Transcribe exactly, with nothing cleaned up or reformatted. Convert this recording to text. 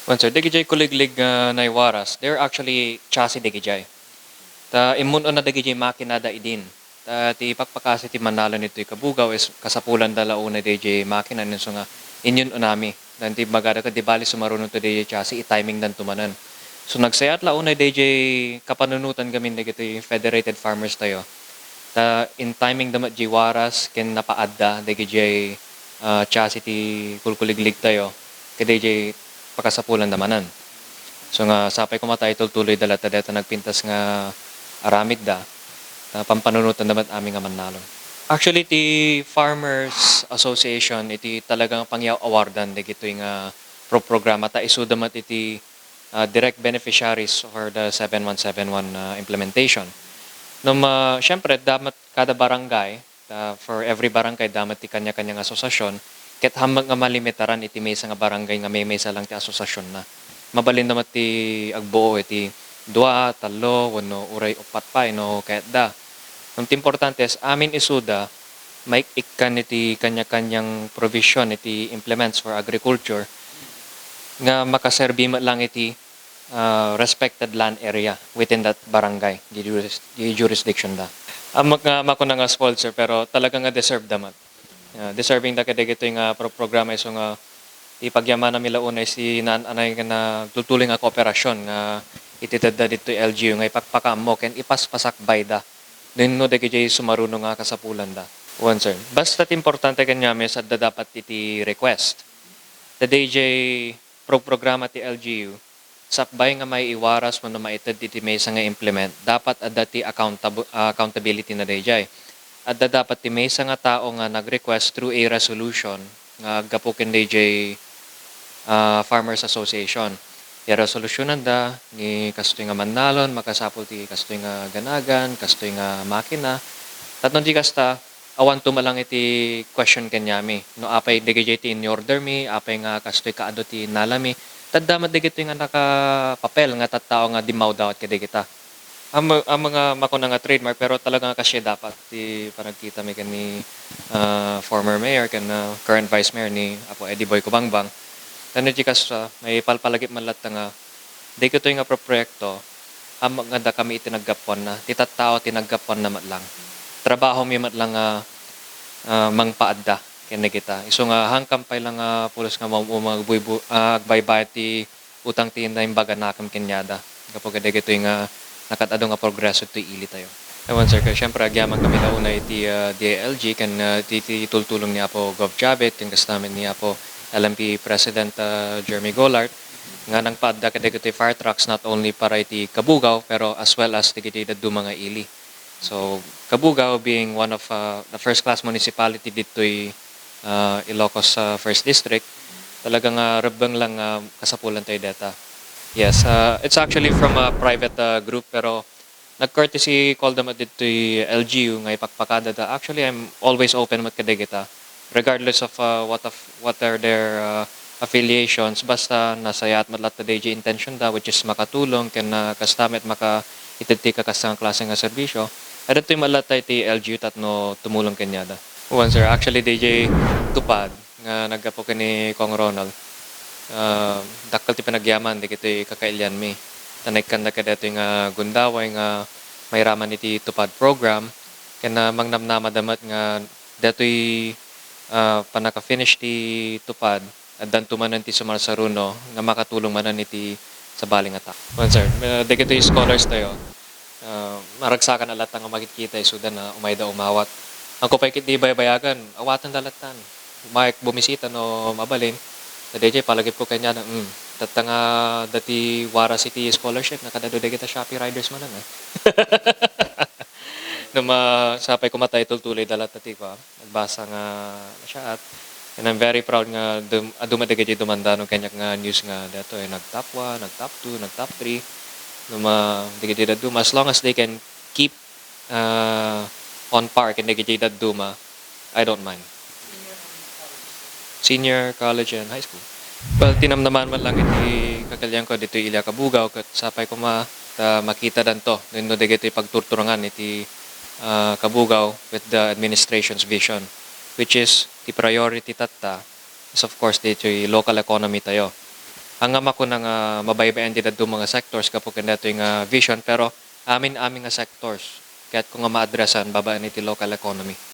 Wen, sir, dagidiay kuliglig nga naiwaras, they're actually chassis dagidiay. Ta immun-una dagidiay makinada idin. Ta ti pakpakasi ti mannalon ditoy Cabugao is kasapulanda la unay daydiay makina, isu nga inyun-unami. Dan ti bagada ket di bali sumarunonto daydiay chassis, i-timingdanto manen. So, nagsayat la unay daydiay kapanunotan gamin dagiti federated farmers tayo. Ta in-timingda met diay waras ken napaadda dagiti, ah, chassis ti kulkuligligtayo, ket daydiay pakasapulanda manen. So nga sapay koma ta itultuloyda latta dayta nagpintas nga aramidda, ta pampanunotanda met amin nga mannalon. Actually, ti Farmers Association iti talagang pangyaw-awardan dagitoy nga pro-, programa ta isuda met iti, ah, direct beneficiaries for the seven one seven one, ah, implementation. No ma-, siyempre, dapat kada barangay, ah, for every barangay, dapat ti kanya-kanya nga asosasyon, ket hammek nga malimitaran iti maysa nga barangay nga maymaysa lang ti asosasyon na. Mabalin na met ti agbuo iti dua, tallo, wenno uray uppat pay no kayatda. Ngem ti importante is amin isuda, maik-ikkan iti kanya-kanyang provision iti implements for agriculture nga makaserbi met lang iti, ah, respected land area within that barangay, di juris-, di jurisdiction da. Ammo nga makuna nga spoiled, sir, pero talaga nga deserve da met. Ah, deserving da kadagitoy nga pro-, programa isu nga ti pagyamanami la unay si naan-anay nga nagtultuloy nga kooperasyon nga itedda ditoy L G U nga ipakpakaammo ken ipaspasakbay da. Wenno dagiti sumaruno nga kasapulanda. Wen, sir. Basta ti importante kaniami, adda dapat iti request. Ta daydiay pro-, programa ti L G U, sakbay nga maiiwaras wenno maited iti maysa nga implement, dapat adda ti accountab-, ah, accountability na daydiay. Adda dapat ti maysa nga tao nga nag-request through a resolution nga aggapu ken daydiay, ah, Farmers Association. Ti resolusyonanda, ni kastoy nga mannalon, makasapul ti kastoy nga ganagan, kastoy nga makina. Tapno di kasta, awanto met lang iti question kaniami. No apay dagiti ti in-order mi, apay nga kastoy kaadu ti nalami. Tadda met dagitoy nga nakapapel nga tattao nga dimmawdawat kadagita. Am-, am nga makuna nga trademark, pero talaga nga kasya dapat ti panagkita mi ken ni, ah, former mayor ken, ah, current vice mayor ni Apo Eddie Boy Cubangbang. Tapno di kasta, maipalpalagip man latta nga dagitoy nga proproyekto, ammo nga dakami iti naggapuanna, ti tattao ti naggapuanna met lang. Trabahomi met lang nga, ah, mangpaadda ken dagita. Isu nga, hangkan pay lang nga pulos nga maum-, um, agbuybu-, ah, agbaybayad ti utang ti naimbaganakem kaniada. Gapu kadagitoy nga nakad-adu nga progreso ti ilitayo. Ewan, sir, kay siyempre, agyamankami la unay iti, ah, D I L G ken, ah, ti, ti tultulong ni Apo Gov Chavit, ken kasta met ni Apo L M P President, ah, Jeremy Golart, nga nangpaadda kadagitoy fire trucks not only para iti Cabugao, pero as well as dagiti dadduma nga ili. So, Cabugao being one of, ah, the first class municipality ditoy, ah, Ilocos, ah, First District, talaga nga rebbeng lang nga kasapulan tayo deta. Yes, ah, it's actually from a private, ah, group, pero nag-courtesy call da met ditoy L G U nga ipakpakada da. Actually, I'm always open met kadagita, regardless of, uh, what of, what are their, uh, affiliations. Basta nasayaat met latta daydiay intention da, which is makatulong ken, uh, kasta met maka-, itedti ka kasta nga klase nga serbisyo. Adda toy met latta iti L G U tapno tumulong kaniada. Wen, sir, actually, daydiay TUPAD nga naggapu ken ni Kong Ronald, ah, dakkel ti panagyaman dagitoy kakailianmi. Ta naikkanda kadaytoy nga gundaway nga mairaman iti TUPAD program, ken, ah, mangnamnamada met nga daytoy, ah, pannaka-finish ti TUPAD, addanto manen ti sumarsaruno nga makatulong manen iti sabali nga tao. Wen, sir, ah, dagitoy scholars tayo, ah, maragsakan a latta nga makitkita isuda na umayda umawat. Angko pay ket di baybayagan, awatenda lattan. Umayek bumisita no mabalin. Ta daydiay palagipko kaniada, mm, tatta nga dati waras iti scholarship, nakadado dagita Shopee riders manen, eh. No ma-, sapay koma ta itultuloyda latta ti kua, nagbasa nga nasayaat. And I'm very proud nga dum-, adu met dagiti dumandanon kaniak nga news nga daytoy nag-top one, nag-top two, nag-top three. No ma-, dagiti dadduma, as long as they can keep, ah, on par ken dagiti dadduma, I don't mind. Senior college and high school. Well, tinamnaman man lang iti kakalianko ditoy Ilia Cabugao, ket sapay koma ta makitadanto wenno dagitoy pagturturangan iti, ah, Cabugao with the administration's vision, which is ti priority tatta is, of course, ditoy local economy tayo. Ania makuna nga mabaybayan ti dadduma nga sectors gapu ken daytoy nga vision, pero amin-amin nga sectors kayatko nga maaddressan babaen iti local economy.